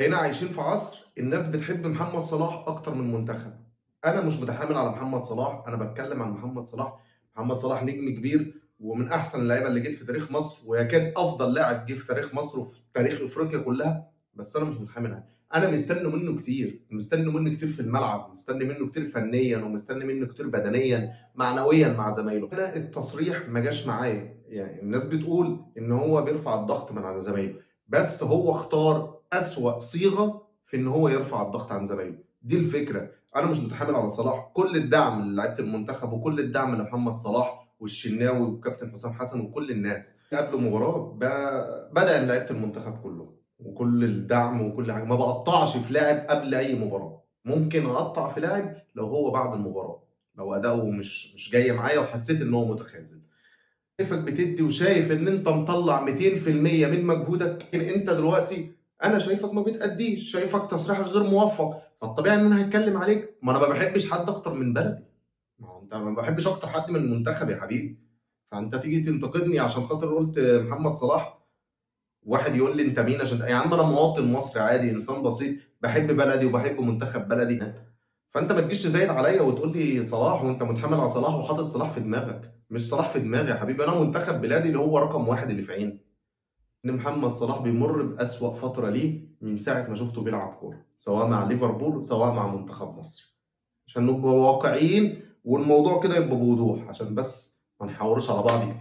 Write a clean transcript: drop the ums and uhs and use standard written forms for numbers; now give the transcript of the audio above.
هنا عايشين في عصر الناس بتحب محمد صلاح اكتر من منتخب. انا مش متحامل على محمد صلاح، انا بتكلم عن محمد صلاح. محمد صلاح نجم كبير ومن احسن اللعيبة اللي جت في تاريخ مصر، ويكاد افضل لاعب جه في تاريخ مصر وفي تاريخ افريقيا كلها، بس انا مش متحامل عليه. انا مستني منه كتير، مستني منه كتير في الملعب، مستني منه كتير فنيا، ومستني منه كتير بدنيا معنويا مع زمايله. انا التصريح ما جاش معايا، يعني الناس بتقول ان هو بيرفع الضغط من على زمايله، بس هو اختار اسوأ صيغة في ان هو يرفع الضغط عن زمايله. دي الفكرة. انا مش متحامل على صلاح، كل الدعم للاعيبه المنتخب وكل الدعم لمحمد صلاح والشناوي والكابتن حسام حسن وكل الناس. قبل المباراة بدأ لعيبة المنتخب كله وكل الدعم وكل حاجة. ما بقطعش في لاعب قبل اي مباراة، ممكن اقطع في لاعب لو هو بعد المباراة، لو اداؤه مش جاي معايا وحسيت ان هو متخاذل. شايفك بتدي وشايف ان انت مطلع 200% من مجهودك، لكن انت دلوقتي انا شايفك ما بتأديش، شايفك تصريحك غير موفق، فالطبيعي ان انا هتكلم عليك. ما انا ما بحبش حد اكتر من بلدي، ما هو انت ما بحبش اكتر حد من المنتخب يا حبيبي، فانت تيجي تنتقدني عشان خاطر قلت محمد صلاح؟ واحد يقول لي انت مين عشان يا عم انا مواطن مصري عادي، انسان بسيط، بحب بلدي وبحب منتخب بلدي. فانت ما تجيش تزايد عليا وتقول لي صلاح وانت متحامل على صلاح وحاطط صلاح في دماغك. مش صلاح في دماغي يا حبيبي، انا منتخب بلادي اللي هو رقم واحد اللي في عيني. ان محمد صلاح بيمر بأسوأ فترة ليه من ساعة ما شفته بيلعب كورة، سواء مع ليفربول سواء مع منتخب مصر، عشان نبقى واقعيين والموضوع كده يبقى بوضوح، عشان بس ما نحورش على بعض كتير.